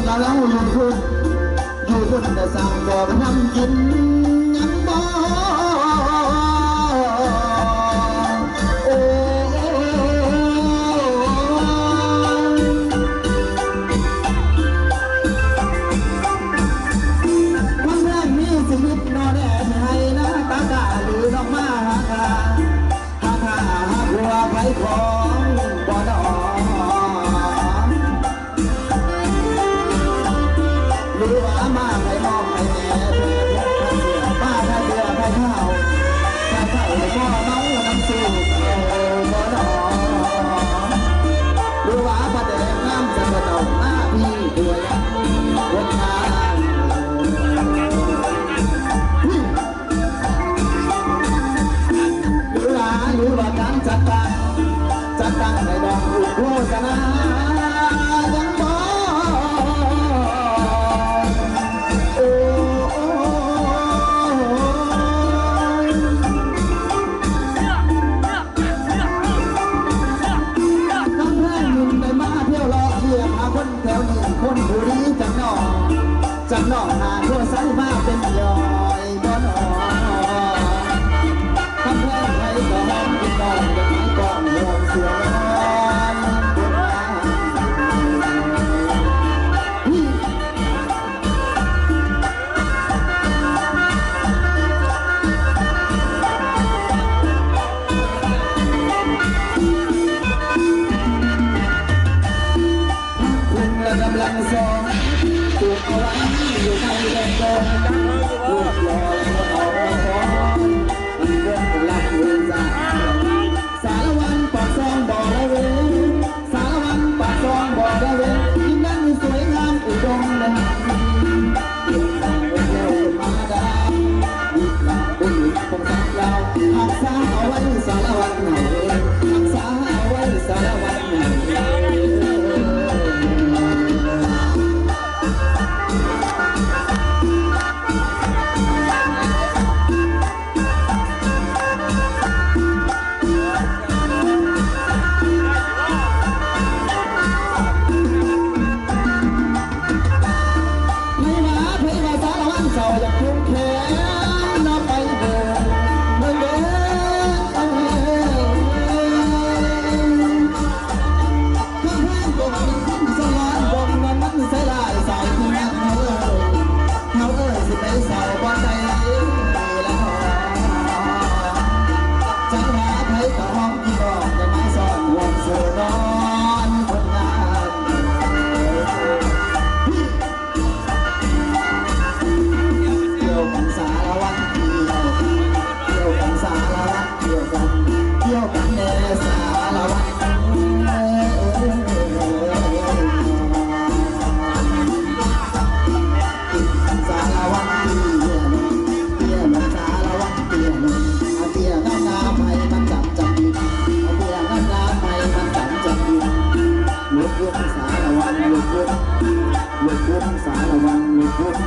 ລາວຢູ່ພຸ້ນ ຢູ່ພຸ້ນແຕ່ສ້າງບໍ່ນຳກິນຍັງບໍ່ ໂອ້ ຄວາມແພງມີຊີວິດໜໍ່ແດ່ ທີ່ໃຫ້ນາຕາກາ ຫຼືນ້ອງມາຫາຂ້າ ຫາຂ້າຫາຜົວໃຜຂອງບໍ່ໜໍ ຫຼືວ່າມາໃຜມອງໃຜແດ່ ມາຖ້າເຊື່ອໃຜເຖົ້າ ຖ້າເຖົ້າບໍ່ເມົານຳສູບເອົາບໍ່ໜໍ ຫຼືວ່າປາແດກງາມຈັກກະເຈົ້າ ມາພີ້ຜູ້ຍັງຄົນງາມ ຫຼືວ່າ ຫຼືວ່າການຈັດຕັ້ງ ຈັດຕັ້ງໃຫ້ດອກຮູບໂຄສະນາຍັງບໍ່ ໂອ້ ກຳແພງໜຶ່ງໄດ້ມາທ່ຽວເລາະ ວຽກຫາຄົນແຖວນີ້ ຄົນຜູ້ດີຈັກໜ້ອຍ ຈັກໜ້ອຍຫາໂທໃສມາເປັນຍ່ອຍ ບໍ່ໜໍ ຄຳແພງໃຜກໍຫອມກິນນອນ ຢາກໃຫ້ກອງຮ່ວມສ່ວນ ຄຸນລະກຳລັງສອງ ປູກເອົາໄວ້ຢູ່ໃນແດນດົງ ຮູບຫຼໍ່ລະບໍ່ອອກມາຟ້ອນ ເລື່ອງລັບເລື່ອງສາ ສາລະວັນປາກຊ່ອງບໍ່ລະເວງ ສາລະວັນປາກຊ່ອງບໍ່ລະເວງ ທີ່ນັ້ນສວຍງາມອຸດົມແດນ ເປັນແກ້ວເປັນມາດາ ວິລະບຸລຸດຂອງຊາວລາວ ຮັກສາເອົາໄວ້ສາລະວັນເຮົາ ຮັກສາເອົາໄວ້ສາລະວັນເຮົາ. ໃຜວ່າ ໃຜວ່າສາລະວັນເຈົ້າຢາກເຂັ້ມແຂງເນາະ ໄປເບິ່ງ ເບິ່ງເດີ ເອີ ຄຳແພງກົງສະຫຼອນ ບົງນັ້ນມັນໃສ່ຫຼາຍສາຍທີ່ນັກເຮົາເອີຍ ເຮົາເອີຍ ຊິໄປເຊົາບ່ອນໃດລະເນາະ ຈັກວ່າໃຜກະຫອມ ທີ່ບອກໄດ້ມາສອນຮ່ວມສູ່ນອນຄົນງາມ ກ່ຽວກັນສາລະວັນ ກ່ຽວກັນ ກ່ຽວກັນສາລະວັນ ກ່ຽວກັນ ກ່ຽວກັນແດ່ສາລະວັນ ສາລະວັນ ເຕັ້ຽລົງ ສາລະວັນ ເຕັ້ຽລົງ ເອົາເຕັ້ຍງາມໆ ໃຫ້ມັນຈຳຈຳ ເອົາເຕັ້ຍງາມໆ ໃຫ້ມັນຈຳຈຳ ລຸກ ລຸກ ສາລະວັນ ລຸກ ລຸກ ລຸກ ລຸກ ສາລະວັນ ລຸກ ລຸກ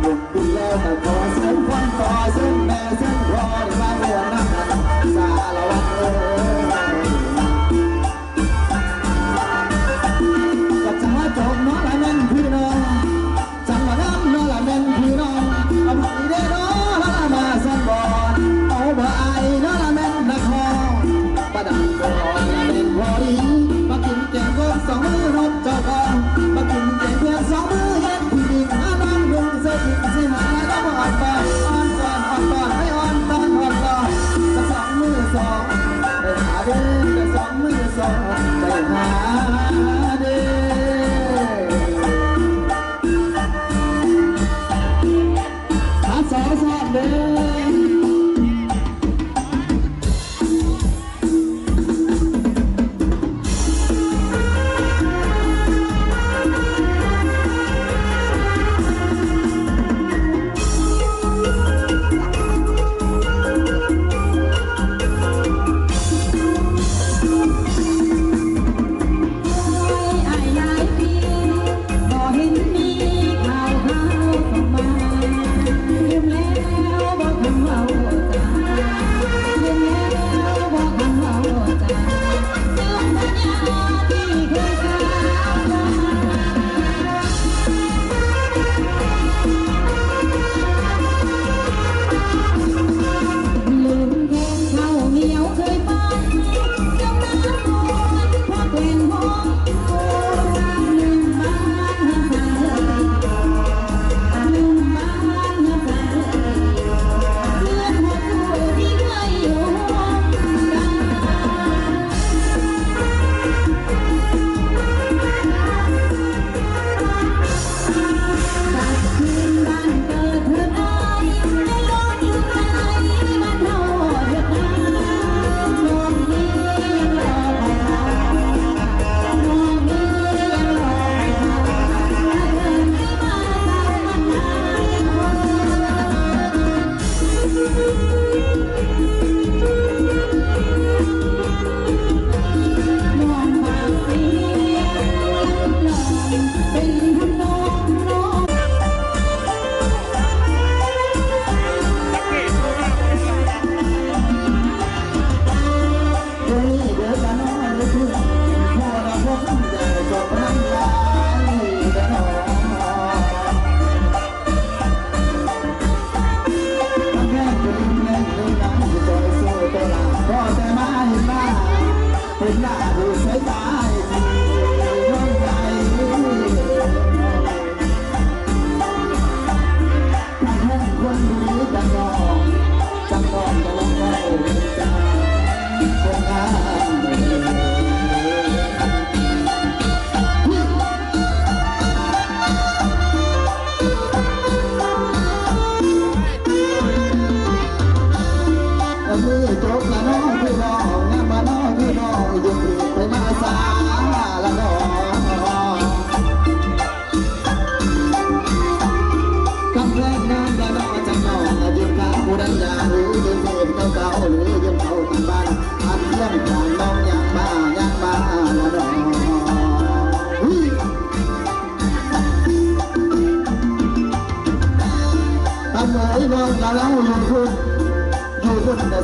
ລຸກຂຶ້ນແລ້ວກໍຂໍເຊີນຄວັນ ຂໍເຊີນແມ່ເຊີນພໍ່ ໄດ້ມາມ່ວນນຳກັນ ສາລະວັນເອີຍ. ກໍຈັ່ງວ່າຈົບເນາະລະແມ່ນພີ່ນ້ອງ ຈັ່ງວ່າງາມເນາະລະແມ່ນພີ່ນ້ອງ ອະໄພເດີເນາະລະມາສັນບອນ ເອົາບໍ່ອາຍເນາະລະແມ່ນນັກຮ້ອງ ປະດັງກໍລະແມ່ນພໍດີ ມາກິນແກງກົບສອງມື້ຮັບເຈົ້າຂອງ ມາກິນແກງເຜັດສອງມື້ເຮັດທີ່ດິນ ມານອນນຸ່ງເສື້ອກິນຊິຫາລະບໍ່ອອນຕອນ ອອນຕອນ ອອນຕອນ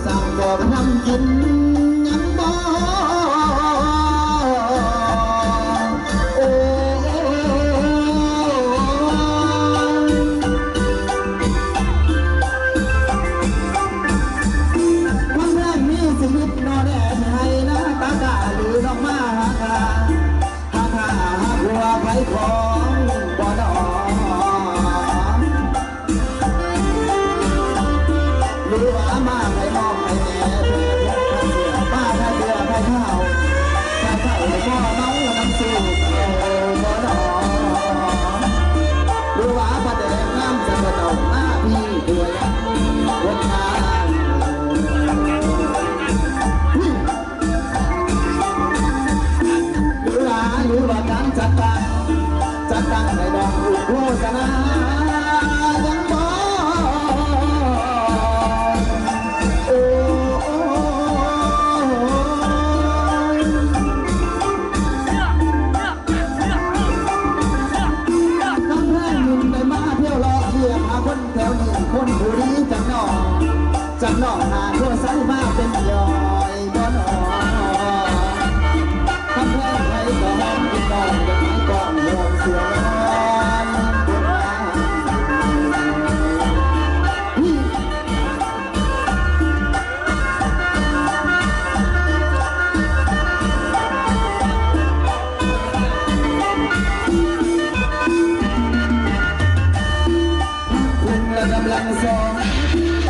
ສັ່งบอกนำกินยังบ่ โอ้ คำแพงมีชีวิตนอนแอบให้หน้าตาตาหรือน้องมาหาข้า หากหาหัวไผของบ่นอ หรือว่ามาไผมองไผแหน่ มาถ้าเสือไผเฒ่า ถ้าเฒ่าบ่เมาน้ำสูบบ่นอ หรือว่าปลาแดกน้ำจะบ่เจ้ามาพี่ด้วยคนทาง หรือว่า หรือว่าการจัดตั้ง จัดตั้งให้ดอกรูปโฆษณายังบ่ โอ้ กำแพงหนึ่งได้มาเที่ยวเลาะเยี่ยมหาคนแถวนี้ คนผู้ดีจักน้อง จักน้องหาทั่วไสมาเป็นย่อย บ่นอ คำแพงไผก็หอมกินน้อง อยากให้กองห่วงเสือนอน คุณและกำลังสอง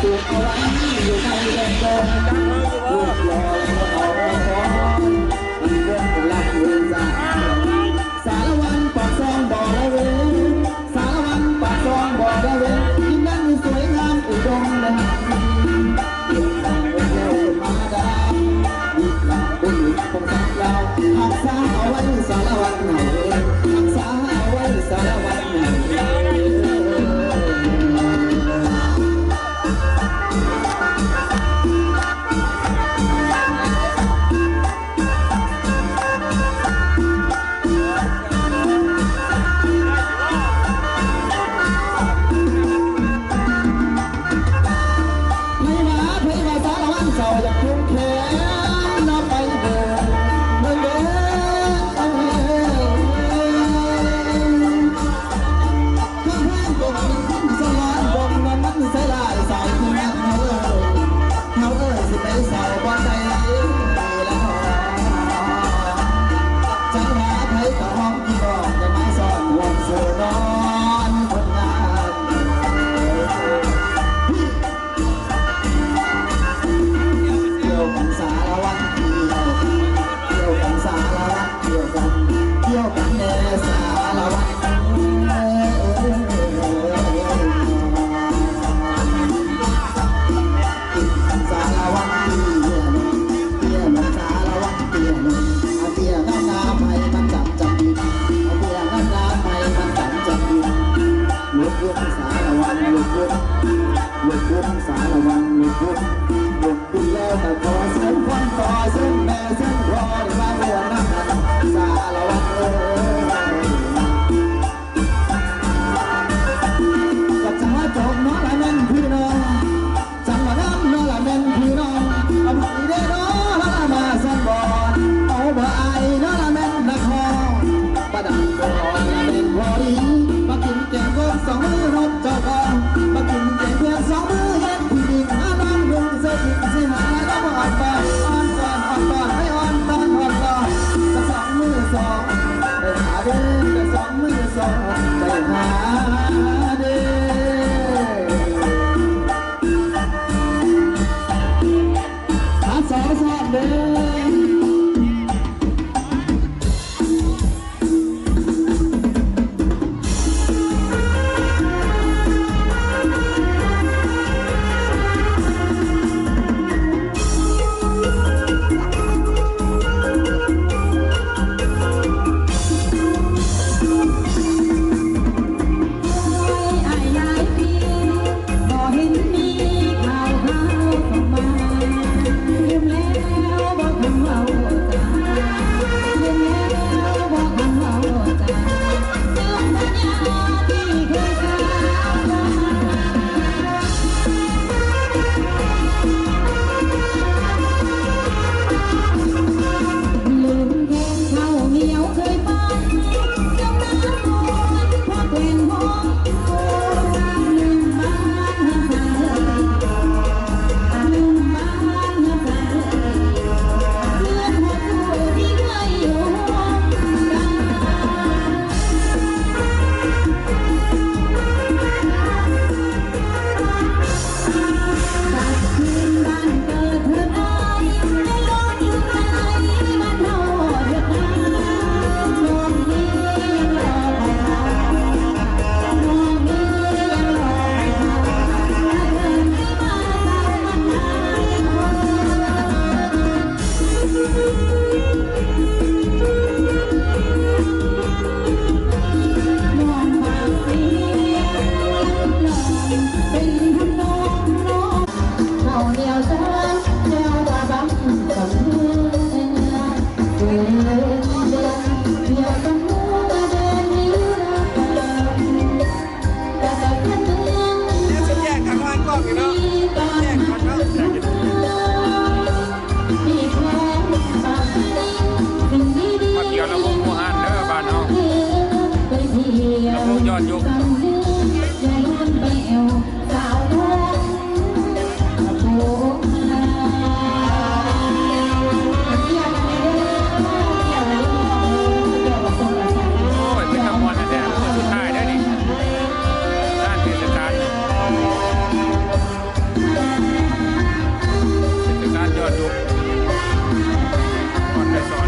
ปลูกเอาไว้อยู่ในแดนดง รูปหล่อและคนออกมาฟ้อน เรื่องรักเรื่องสา สารวันปากซองบ่ละเวง สารวันปากซองบ่ละเวง ที่นั่นสวยงามอุดมและหากิน เก็บของแก้วมาดาม วิลาบุญของสาวลาว รักษาเอาไว้สารวันเฮา รักษาเอาไว้สารวันเฮา ไผว่า ไผว่าสารวัตรเจ้าอยากจุ่มแขนเนาะ ไปเบิ่ง เบิ่งเด้อ เบิ่งเด้อ กำแพงกงสลอน บงนั้นมันใส่ลายสายที่นักเฮาเอ้ย เฮาเอ้ย สิไปเศร้าบ่อนใดละเนาะ จังหวะไผก็ฮ้องพี่น้อง จะมาซ้อนห่วงสู่นอนคนงาม เกี่ยวกันสารวัตร เกี่ยวกัน เกี่ยวกันสารวัตร เกี่ยวกัน เกี่ยวกันแน่สารวัตร สารวัตร เตี้ยลง เตี้ยลง สารวัตร เตี้ยลง เตี้ยงามๆ ให้มันจำจำ เตี้ยงามๆ ให้มันจำจำ ลุกลุกสารวัตร ลุกลุก ลุกลุกสารวัตร ลุกลุก ลุกขึ้นแล้วก็ขอเสียงพ่อ ขอเสียงแม่ เสียงพ่อ มาร่วมนำกัน สารวัตรเอ้ย ก็จังว่าจบเนาะละแม่นพี่น้อง จังว่างามเนาะละแม่นพี่น้อง เอามาอีเด้อเนาะละมาสั่นบ่ เอาบ่อายเนาะละแม่นนักฮ้อง ประดับบ่ละแม่นพอดี มากินแกงกบสองมือนกเจ้าของ มากินแกงเพื่อนสองมือเฮ็ดที่ดิน มาลองเบิ่งเศรษฐีสิหาแล้วบ่อ่อนบ่ อ่อนก่อน อ่อนก่อน ให้อ่อนก่อน อ่อนก่อน จะสองมือสอง ไปหาเด้อ จะสองมือสอง ไปหาเด้อ หาสาวสอนเด้อ ຍ້ອນຍຸກ ໂອ້ຍ ເປັນຕາມ່ວນແທ້ໆ ມື້ສຸດທ້າຍເດ້ນີ້ ງານເທດສະການນີ້ ເທດສະການຍ້ອນຍຸກ ກ່ອນໄປສອນ.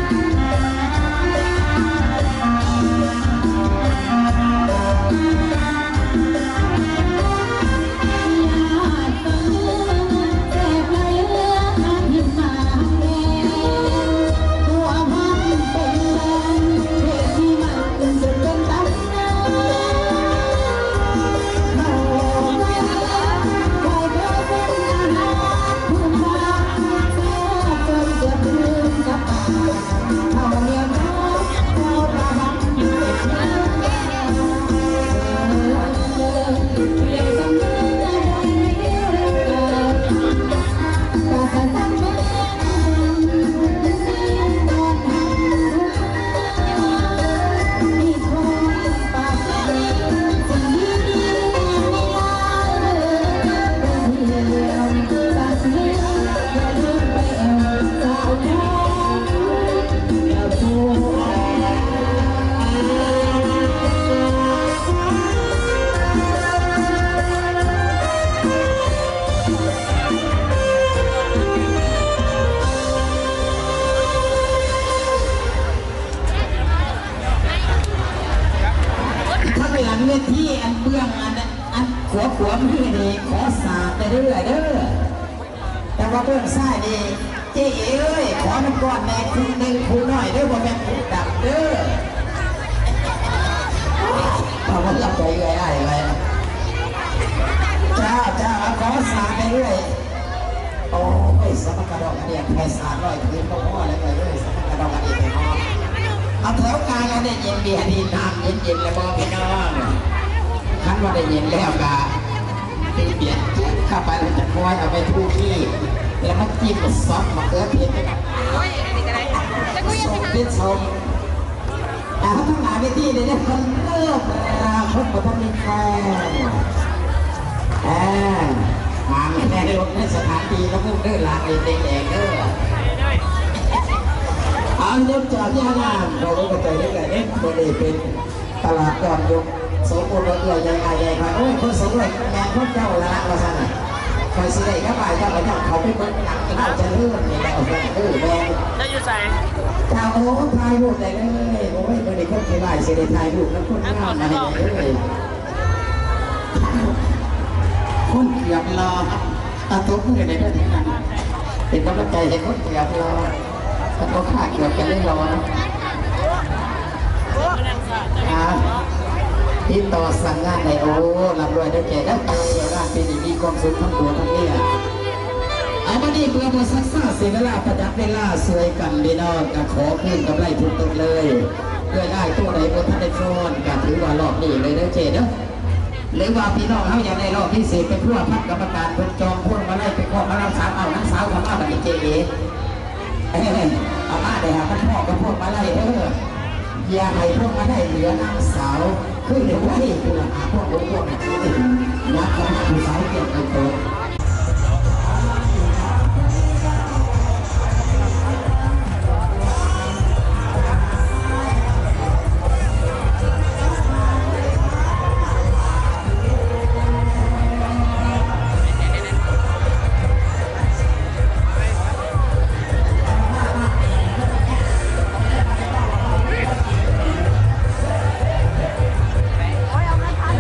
ທາງຫຼັງເວທີ ອັນເບື້ອງ ອັນ ອັນຂວາຂວາມືນີ້ ຂໍສາດໄດ້ເດີ້ເດີ້ ແຕ່ວ່າເບື້ອງຊ້າຍນີ້ ເຈ້ເອີຍ ຂໍນຳກ່ອນແດ່ ຄູໜຶ່ງຄູນ້ອຍເດີ້ ບໍ່ແມ່ນຄູດຳເດີ້ ເອົາ ບໍ່ເຂົ້າໃຈເອື້ອຍອ້າຍໄວ້ ເຈົ້າ ເຈົ້າ ເອົາ ຂໍສາດໄດ້ເອື້ອຍ. ໂອ້ຍ ສະບັກກະດອກກະເດຍ ໄພສາດຮ້ອຍຄືນບໍ່ພໍແລ້ວເອີຍ ສະບັກກະດອກກະເດຍເນາະ ເອົາແຖວກາງອັນນີ້ເຢັນເບຍ ອັນນີ້ນ້ຳເຢັນໆ ແລ້ວບໍ່ພີ່ນ້ອງ? ຄັນວ່າໄດ້ເຢັນແລ້ວກະ ເປັນເບຍ ເຈັບເຂົ້າໄປແລ້ວຈະຄ່ອຍເອົາໄປທູຄີ ແລ້ວມາຈິ້ມຊອດມະເຂືອເທດ ໂອ້ຍ ອັນນີ້ກະໄດ້ ສົມເປັນສົມ. ອ່າ ທາງໜ້າເວທີໄດ້ເດີ ຄົນເລີກ ອ່າ ຄົນບໍ່ທັນມີແຟນ ອ່າ ຫາແມ່ລົດໃນສະຖານທີ່ລະບຸເດີ ລາງເອງແດງເດີ ເອົາ ຍົກຈາກຍານາງ ເຂົາກໍເຂົ້າໃຈເດ້ ເດ້ ບໍ່ໄດ້ເປັນຕະຫຼາດກ່ອນ ຍົກ ສົມມຸດວ່າເອື້ອຍໃຫຍ່ອ້າຍໃຫຍ່ ຂ້ອຍ ໂອ້ຍ ຄົນສົມມຸດແມ່ນພວກເຈົ້າລະລະ ວ່າຊັ້ນ ຂ້ອຍຊິໄດ້ກັບອ້າຍເຈົ້າ ເຈົ້າເຂົ້າໄປເບິ່ງໜັງລາວຈະເລີນນີ້ແຫຼະ ເອີ ແມ່ນ ເຈົ້າຢູ່ໃສ? ເຈົ້າ ໂອ້ ຖ່າຍຮູບໄດ້ເລີຍ ໂອ້ຍ ມື້ນີ້ຄົນຂີ້ຮ້າຍຊິໄດ້ຖ່າຍຮູບນຳຄົນງາມມາໃຫ້ເລີຍ ຄົນເກືອບຫຼໍ່ ຕາຕົບມືໄດ້ເດີ ເປັນກຳລັງໃຈໃຫ້ຄົນເກືອບຫຼໍ່ ຄັນບໍ່ຂ້າເກືອບກັນເລີຍຫຼໍ່. ອ່າ ຕິດຕໍ່ສັ່ງງານໄດ້ ໂອ້ ລ່ຳລວຍເດີ້ແກ່ເດີ້ ເຈົ້າງານປີນີ້ມີຄວາມສຸກທັງຜົວທັງເມຍ. ເອົາ ບັດນີ້ເພື່ອບໍ່ຊັກຊ້າເສຍເວລາ ປະຢັດເວລາຊ່ວຍກັນພີ່ນ້ອງ ກະຂໍຄືນກຳໄລທຸກຕົນເລີຍ ເອື້ອຍອ້າຍໂຕໃດບໍ່ທັນໄດ້ຟ້ອນ ກະຖືວ່າລອບນີ້ເລີຍເດີ້ເຈ້ເດີ້ ຫຼືວ່າພີ່ນ້ອງເຮົາຢາກໄດ້ລອບພິເສດ ໄປພົວພັນກຳມະການເພິ່ນຈອງພວງມາໄລ ໄປຄອບມານຳສາວ ເອົານາງສາວເຂົ້າມາບັດນີ້ເຈ້ເອ ເອີ ເອົາມາໄດ້ຫາມັນພໍ້ກັບພວງມາໄລເດີ້ ຢ່າໃຫ້ພວງມາໄລເຫຼືອນາງສາວ ຄືເດໄວ້ຜູ້ລະຫາພວງ ຫົກພວງ ຍັບເຂົ້າມາຜູ້ສາວກຽມໄປໂຕ. ໂອ້ຍ ເອົາເງິນພັນ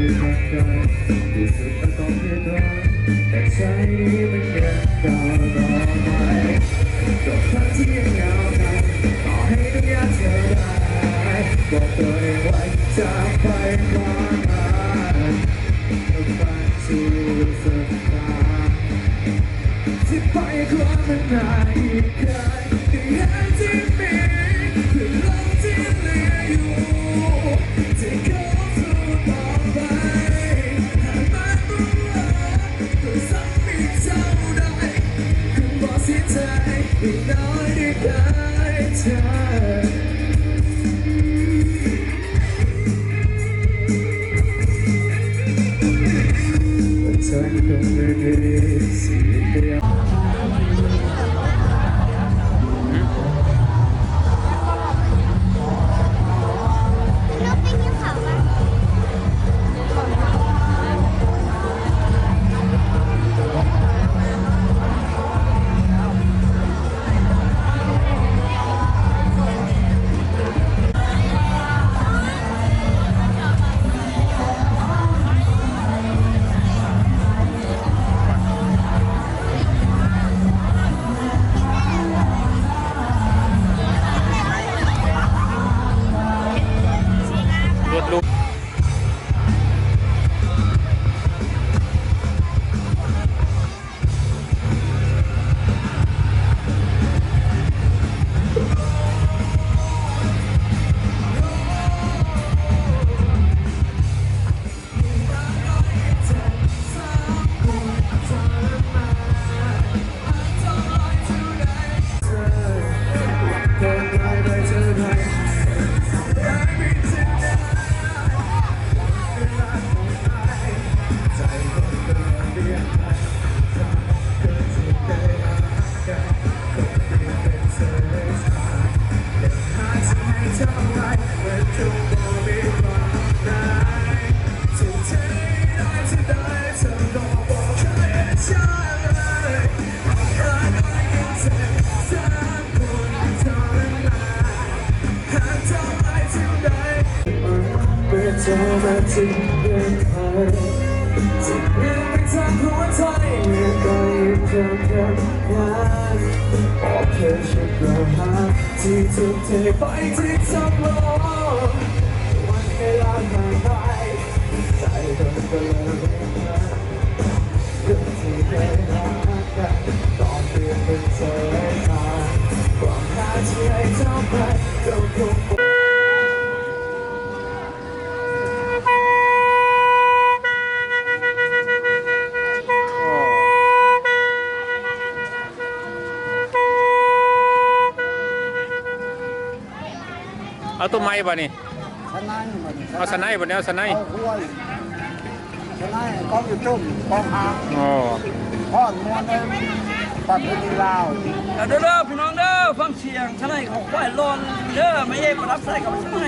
ที่สุดก็ต้องผิดหวัง แต่ใจนี้มันยังเก่าต่อไป กับครั้งที่ยังเหงาเหงา ต่อให้ต้องยากเท่าใด บอกตัวเองว่าจะไปคว้ามัน กับความสุขสักครั้ง ที่ไปคว้ามันมาอีกครั้ง ที่แท้จริงมีเพียงลมที่เหลืออยู่ ที่ขอสู้ต่อไป หากแม้ต้องลา ก็สักเพียงเท่าใด คงบอกเสียใจ อย่างน้อยได้กอดเธอ ที่ทุ่มเทไปที่สมอง วันเวลาผ่านไป ใจเธอก็เลย เอาตัวใหม่บ่นี่ สะไนบ่นี่ เอาสะไนบ่นี่ เอาสะไน เอาห้วย สะไนกองอยู่จุ่ม กองหา อ๋อ ฮ้อนม่วนเลย ประเพณีลาว เอาเด้อ เด้อ พี่น้องเด้อ ฟังเสียงสะไนของควายลอนเด้อ ไม่ใช่ประดับใส่กับสะไน